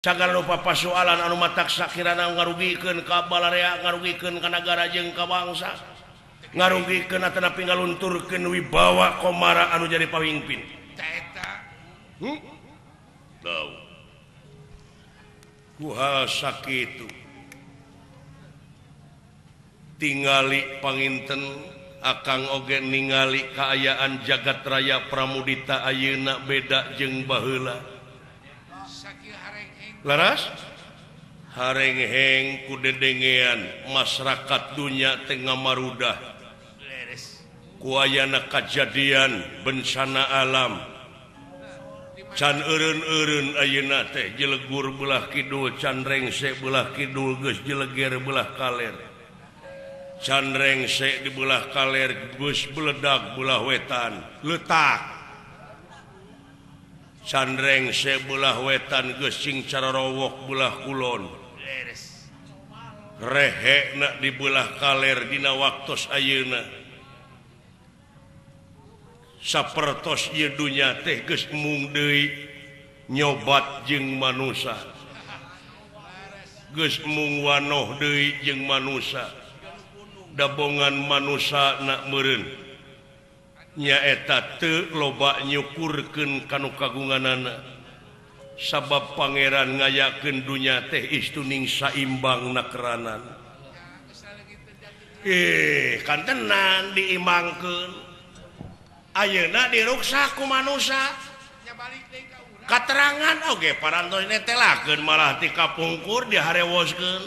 Sagala rupa pasoalan anu matak sakirana ngarugikeun ka balarea, ngarugikeun ka nagara jeung ka bangsa, ngarugikeun atanapi ngalunturkeun wibawa komara anu jadi pamimpin. Tahu. Ku hal sakitu tingali panginten akang oge ningali kaayaan jagat raya Pramudita ayeuna beda jeung baheula. Laras harengheng ku dedengean masyarakat dunya teh ngamarudah ku ayana kajadian bencana alam can eureun-eureun ayeuna teh jelegur belah kidul can rengse belah kidul geus jeleger belah kaler can rengse di belah kaler geus beledag belah wetan letak can rengse belah wetan geus sing cararowok belah kulon rehekna di belah kaler dina waktos ayeuna sapertos ieu dunya teh geus mung deui nyobat jeung manusa geus mung wanoh deui jeung manusa dabongan manusa na meureun nyaeta teu loba nyukurkeun kanu kagunganana sabab pangeran ngayakeun dunya teh istuning saimbang nakeranan kantenan diimbangkeun ayeuna diruksak ku manusa katerangan oge parantos netelakeun malah ti kapungkur diharewoskeun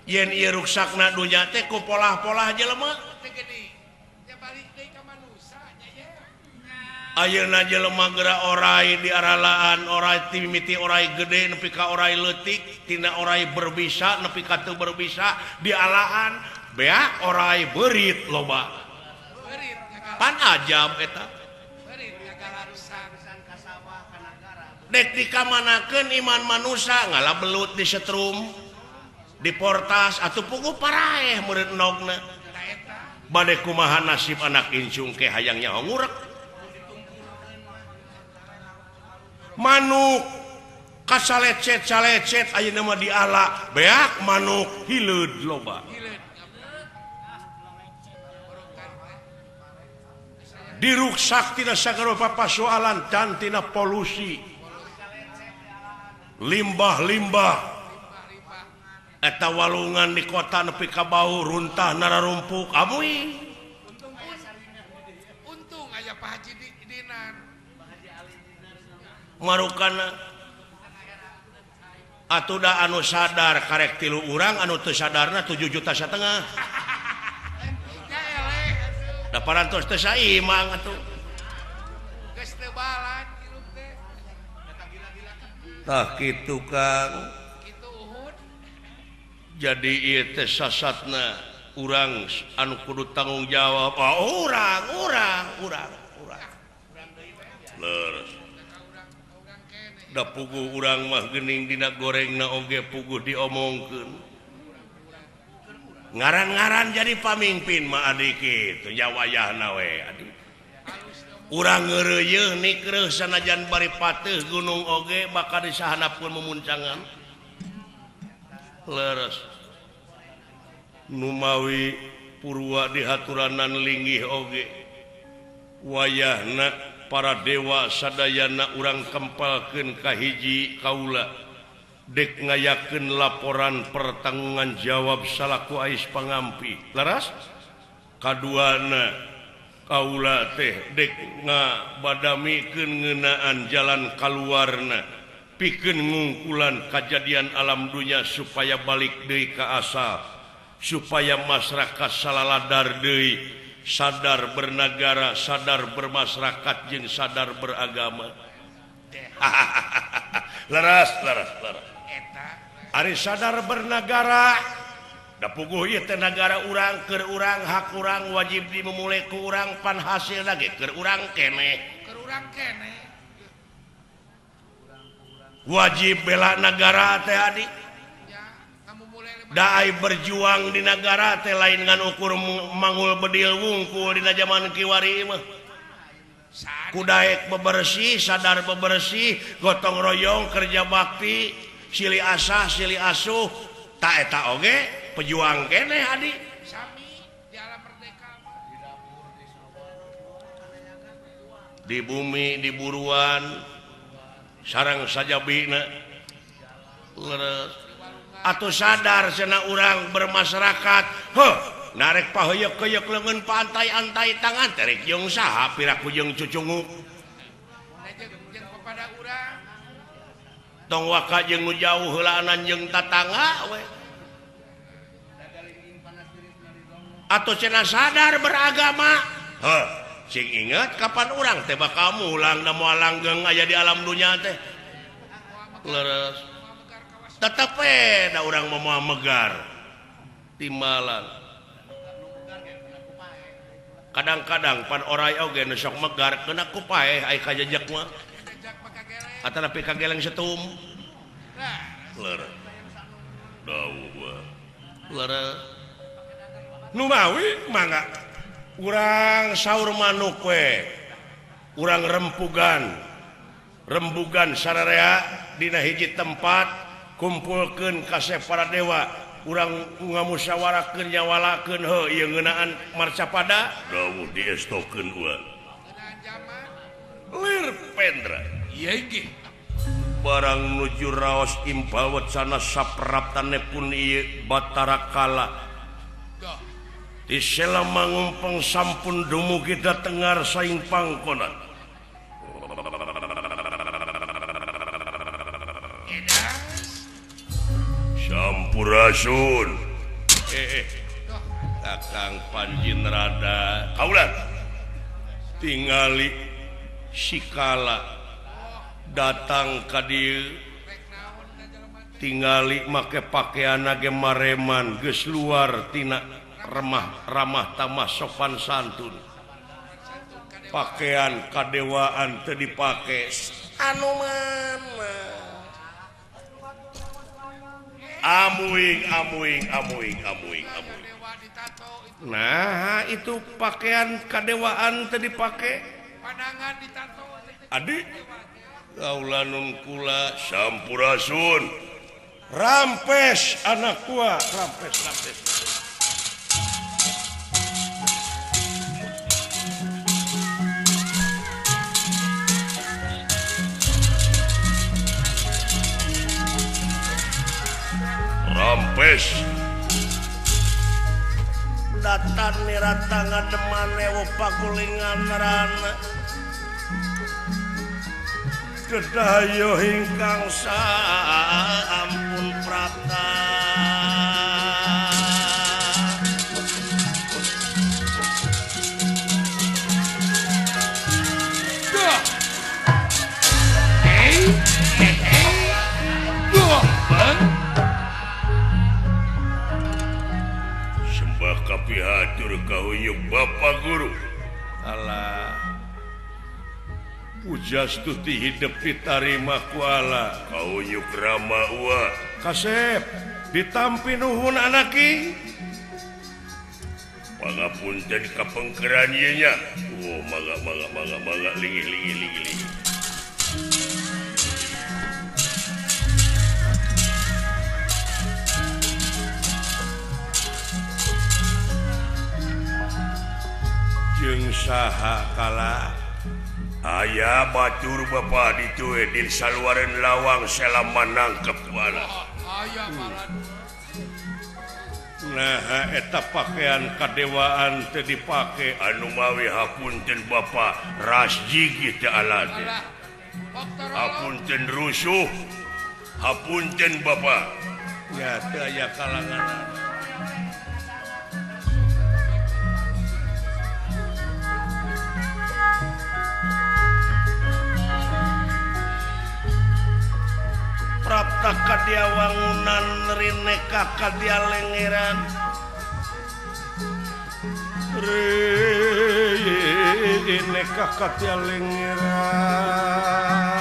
yen ieu ruksakna dunya teh ku polah-polah jelema. Ayeuna jelema geura orai di aralaan orai timimiti orai gede nepi ka orai leutik tina orai berbisa nepi ka teu berbisa di alaan beak orai beurit loba pan ajab eta dek dikamanakeun iman manusa ngala belut di setrum di portas atuh puguh paraeh meureun endogna bade kumaha nasib anak incung ke hayang nyaho ngurek manuk kasalecet-salecet ayeuna mah diala beak manuk hileud loba diruksak tina sagala pasoalan dan tina polusi limbah-limbah eta walungan di kota nepi ka bau runtah nararumpuk amuy untung aya Pak Haji Dinar marukana atuh da anu sadar karek tilu urang anu teu sadarna 7,5 juta da parantos teu saimang atuh geus teu balan hirup teh tah kitu Kang kitu uhud jadi ieu teh sasatna urang anu kudu tanggung jawab oh, urang urang urang urang leres da puguh urang mah geuning dina gorengna oge puguh diomongkeun ngaran-ngaran jadi pamimpin mah adik kitu nya wayahna we adik urang ngeureuyeuh nikreuh sanajan bari pateuh gunung oge bakal disahanapkeun memuncangan leres numawi purwa dihaturanan linggih oge wayahna para dewa sadayana urang kempalkeun ka hiji kaula dek ngayakeun laporan pertanggungan jawab salaku ais pangampi leres kaduana kaula teh dek ngabadamikeun ngeunaan jalan kaluarna pikeun ngungkulan kajadian alam dunya supaya balik deui ka asal supaya masyarakat salaladar deui sadar bernegara, sadar bermasyarakat jeung sadar beragama. Leres leres leres ari sadar bernegara da puguh ieu teh nagara urang keur urang hak urang wajib dimumule ku urang pan hasilna ge keur urang keneh keur urang keneh wajib bela nagara teh adik daai berjuang di nagara teh lain ngan ukur mangul bedil wungkul dina zaman kiwari mah. Kudaek bebersih, sadar bebersih, gotong royong, kerja bakti, silih asah, silih asuh, tak eta oge pejuang keneh adi. Sami di alam merdeka. Di bumi, di buruan, sarang sajabina. Leres. Atau sadar cenah urang bermasyarakat, heuh, narek paheuyeuk-heuyeuk leungeun pantai-antai tangan terek jeung saha piraku jeung cucunguk. Tong waka jeung nu jauh heulaanan jeung tatangga we. Atau cenah sadar beragama, heuh, sing inget kapan urang teh bakal mulang da moal langgeng aya di alam dunya teh. Leres. Tetep we da urang mah megar timbalan. Kadang-kadang pan orai oge nu sok megar kena ku paeh ai kajejek mah. Atanapi kageleng setum. Leres. Dawuh. Leres. Nu mawi mangga urang saur manuk we. Urang rempugan. Rembugan sararea dina hiji tempat kumpulkeun kasep para dewa. Urang ngamusyawarakeun nyawalakeun heuh ieu ngeunaan marcapada dawuh diestokeun urang. Lir Pendra. Ieu ge barang nuju raos impawet sana sapraptane pun ieu Batara Kala. Di sela mangumpeng sampun dumugi datengar saing pangkonan. Sampurasun. Kakang Panjin Rada kaulan tingali sikala datang ka dieu tingali make pakaian ge mareman geus luar tina remah ramah tamah sopan santun pakaian kadewaan teu dipake anu mana amuing amuing amuing amuing amuing. Nah itu pakaian kadewaan teu dipake pandangan ditato adi kaula nun kula sampurasun rampes anak tua rampes rampes. Rampes datan nirata ngademan ewo pagulingan rana kedayo ingkang sampun prapta. Sembah kapihatur kahunyuk Bapak Guru. Alah pujastuti hidup ditarima ku Allah kahunyuk rama ua kasep ditampi nuhun anaki pangapunten kapengkeran ieu nya. Oh mangga mangga mangga mangga lingih lingih lingih lingih. Jeung saha kala aya batur bapa ditu di saluareun lawang selama nangkep bala. Nah eta pakaian kadewaan teu dipake anu mawi hapunten bapa rasjigi teu alade. Hapunten rusuh, hapunten bapa. Ya teu aya kalangan. Prapta kadia wangunan rineka kadia lengeran rineka kadia lengeran.